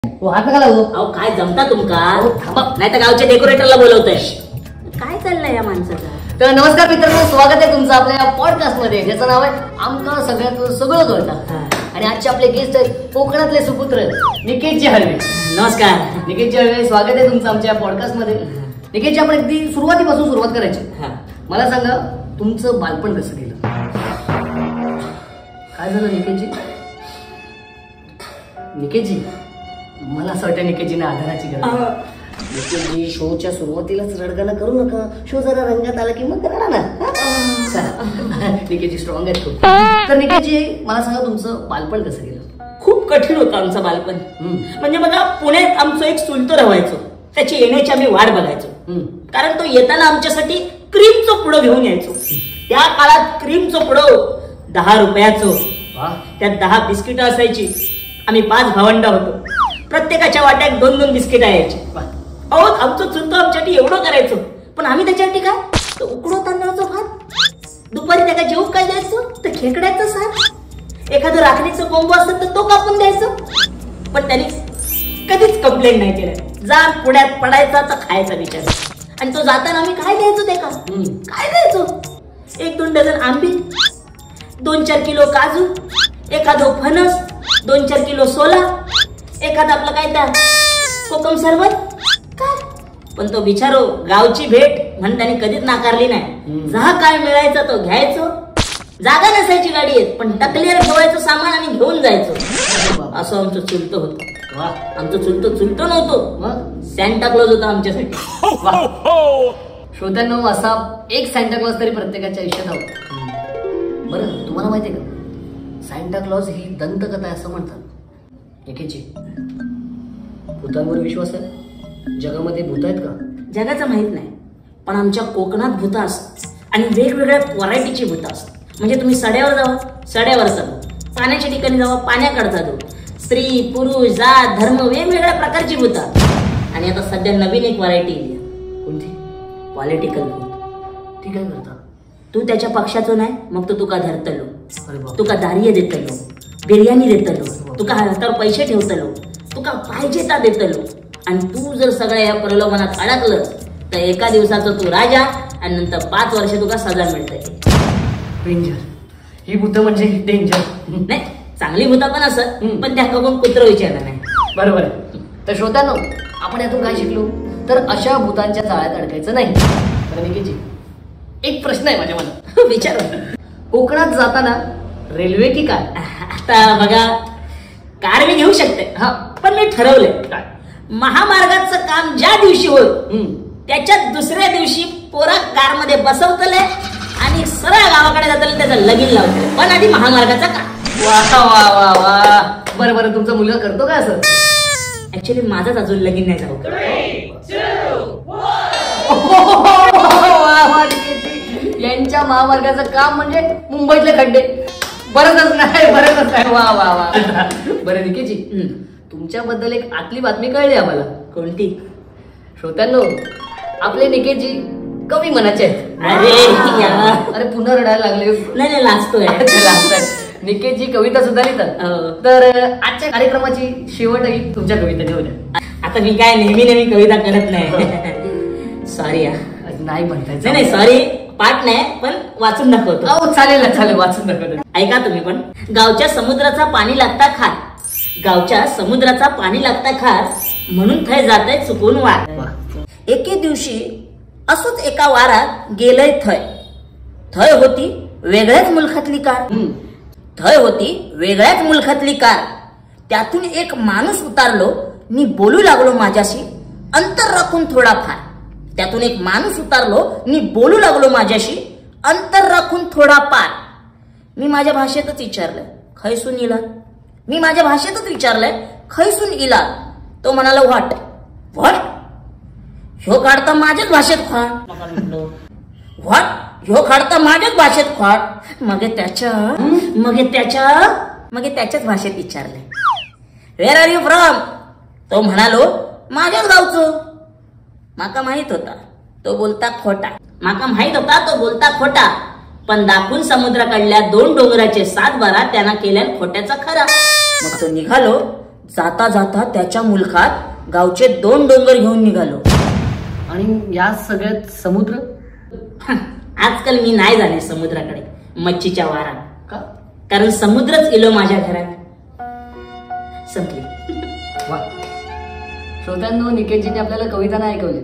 हात नका लावू. अहो काय जमता तुमका, थांबा. नाही तर गावच्या डेकोरेटरला बोलवतोय. काय चाललंय या माणसाचं? तर नमस्कार मित्रांनो, स्वागत आहे तुमचं आपल्या पॉडकास्ट मध्ये, ज्याचं नाव आहे आमका सगळ्यात सगळं कळतं. आणि आजचे आपले गेस्ट आहेत कोकणातले सुपुत्र निकेतजी हळवे. नमस्कार निकेतजी हळवे, स्वागत आहे तुमचं आमच्या पॉडकास्ट मध्ये. निकेतजी, आपण अगदी सुरुवातीपासून सुरुवात करायची. मला सांगा, तुमचं बालपण कसं गेलं? काय झालं निकेतजी? निकेतजी, मला असं वाटतं निकेतजींना आधाराची गरज आहे. निकेतजी, शोच्या सुरुवातीलाच रडगाणं करू नका. शो जरा रंगात आला की मग रडा ना. चला, निकेतजी स्ट्रॉंग आहेत खूप. तर निकेतजी, मला सांगा तुमचं बालपण कसं गेलं? खूप कठीण होतं आमचं बालपण. म्हणजे बघा, पुण्यात आमचं एक चुलतो रवायचो, त्याची येण्याची आम्ही वाट बघायचो, कारण तो येताना आमच्यासाठी क्रीमचं पुडं घेऊन यायचो. त्या काळात क्रीमचं पुडं 10 रुपयाचं, त्यात 10 बिस्किटं असायची. आम्ही 5 भावंड होतो, प्रत्येकाच्या वाट्यात 2-2 बिस्किट यायची. अहो आमचं चुलतो आमच्यासाठी एवढं करायचो, पण आम्ही त्याच्यासाठी काय, तर उकडो तांदळाचं भात, दुपारी त्याला जेवू काय द्यायचो तर खेकड्याचं सार, एखादं राखणीचं कोंबो असत तर तो कापून द्यायचो. पण त्यांनी कधीच कंप्लेंट नाही केलं. जा पुण्यात पडायचा तर खायचा बिचारा. आणि तो जाताना आम्ही काय द्यायचो ते का काय द्यायचो, 1-2 डझन आंबे, 2-4 किलो काजू, एखादं फणस, 2-4 किलो सोला, एखादा आपलं काय त्या कोकम सरबत काय. पण तो बिचारो गावची भेट म्हणून त्याने कधीच नाकारली नाही. जा काय मिळायचं तो घ्यायचो. जागा नसायची गाडी, पण टकलीवर ठेवायचं सामान आणि घेऊन जायचो. असं आमचं चुलतं होतं. आमचं चुलतं चुलतं नव्हतं, सँटा क्लॉज होता आमच्यासाठी. श्रोत्यांनो, असा एक सँटा क्लॉज तरी प्रत्येकाच्या आयुष्यात हवा. बरं, तुम्हाला माहितीये का सँटा क्लॉज ही दंतकथा आहे असं म्हणतात. निकेतजी, भूतांवर विश्वास आहे? जगामध्ये भूत आहेत का? जगाचं माहित नाही, पण आमच्या कोकणात भूत असतात आणि वेगवेगळ्या व्हरायटीची भूत असतात. म्हणजे तुम्ही सड्यावर जावा, सड्यावरचा भूत, पाण्याच्या ठिकाणी जावा, पाण्याकडचा भूत, स्त्री पुरुष जात धर्म वेगवेगळ्या प्रकारची भूत. आणि आता सध्या नवीन एक व्हरायटी येईल. कोणती? पॉलिटिकल भूत. ती काय करता? तू त्याच्या पक्षाचो नाही, मग तो तुका धरतलो, तुका दारिये देतलो, बिर्याणी देतलो, तुका हातावर पैसे ठेवतलो, तुका पाहिजे ता देतलो. आणि तू जर सगळ्या या प्रलोभनात अडकलं तर एका दिवसाचा तू राजा आणि नंतर 5 वर्ष तुका सजा मिळते. डेंजर ही भूत म्हणजे डेंजर. नाही, चांगली भूता पण असत, पण त्या बघून कुत्र विचारणार नाही. बरोबर. तर श्रोत्यांनो, आपण यातून काय शिकलो? तर अशा भूतांच्या जाळ्यात अडकायचं नाही. बरं निकेतजी, एक प्रश्न आहे माझ्या मनात. विचार. कोकणात जाताना रेल्वे की काय? आता बघा, कार मी घेऊ शकते, हा, पण मी ठरवलंय काय, महामार्गाचं काम ज्या दिवशी होईल त्याच्या दुसऱ्या दिवशी पोरा कार मध्ये बसवतले आणि सरळ गावाकडे जातले, त्याचं लगीन लावतले. पण आधी महामार्गाचं काम. वा वा वा वा. बरं बरं, तुमचा मुलगा करतो का असं? ऍक्च्युली माझाच अजून लगीन नाही झालं. यांच्या महामार्गाचं काम म्हणजे मुंबईतले खड्डे. बरंच नाही, बरंच नाही. वा वा वा. बरं निकेतजी, तुमच्याबद्दल एक आतली बातमी कळली आम्हाला. कोणती? श्रोत्यांनो, आपले निकेतजी कवी मनाचे आहेत. अरे अरे, पुन्हा रडायला लागले. नाही नाही, लाजतोय. निकेतजी कविता सुद्धा लिहितात. तर आजच्या कार्यक्रमाची शेवटही तुमच्या कवितेने होत्या. आता मी काय नेहमी नेहमी कविता करत नाही. सॉरी. नाही म्हणताय? नाही, सॉरी, पाठ नाही, पण वाचून दाखवतो. हो चालेल ना, चालेल, वाचून दाखवतो. ऐका तुम्ही पण. गावच्या समुद्राचा पाणी लागता खार, गावच्या समुद्राचा पाणी लागता खार, म्हणून थंय जातय चुकून वार. एके दिवशी असंच एका वारात गेलंय थंय, थंय होती वेगळ्याच मुलखातली कार, थंय होती वेगळ्याच मुलखातली कार. त्यातून एक माणूस उतारलो मी बोलू लागलो माझ्याशी अंतर राखून थोडाफार. त्यातून एक माणूस उतारलो मी बोलू लागलो माझ्याशी अंतर राखून थोडाफार. मी माझ्या भाषेतच विचारलं खैसून इला, मी माझ्या भाषेतच विचारलंय खैसून इला. तो म्हणाला what what, ह्यो काढता माझ्याच भाषेत खोड, what ह्यो काढता माझ्याच भाषेत खोड. मग त्याच्या मग त्याच्या मग त्याच्याच भाषेत विचारलंय वेर आर you from. तो म्हणालो माझ्याच गावचो. माका माहित होता तो बोलता खोटा, माका माहित होता तो बोलता खोटा, पण दाखवून समुद्राकडल्या 2 डोंगराचे 7 बारा त्यांना केल्या खोट्याचा खरा. मग तो निघालो जाता जाता त्याच्या मुलखात गावचे 2 डोंगर घेऊन निघालो. आणि या सगळ्यात समुद्र? आजकाल मी नाही जाणे समुद्राकडे मच्छीच्या वारात. का? कारण समुद्रच इलो माझ्या घरात. संपली. वा. श्रोत्यांनो, निकेतजीने आपल्याला कविता नाही ऐकवली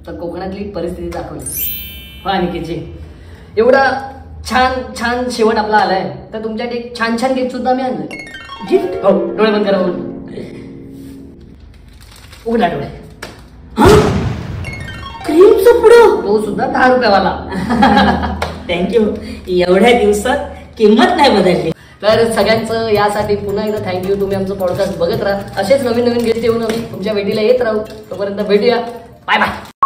तर कोकणातली परिस्थिती दाखवली. वा निकेतजी, एवढा छान छान शेवट आपला आलाय तर तुमच्यासाठी एक छान छान गिफ्ट सुद्धा आम्ही आणलं. गिफ्ट? हो, डोळे बंद करा. उघडा डोळे. क्रीमचं पुडं, तो सुद्धा 10 रुपयावाला. Thank you. एवढ्या दिवसात किंमत नाही बदलली. तर सगळ्यांचं यासाठी पुन्हा एकदा thank you. तुम्ही आमचं पॉडकास्ट बघत राहा. असेच नवीन नवीन गेस्ट येऊन आम्ही तुमच्या भेटीला येत राहू. तोपर्यंत भेटूया. Bye bye.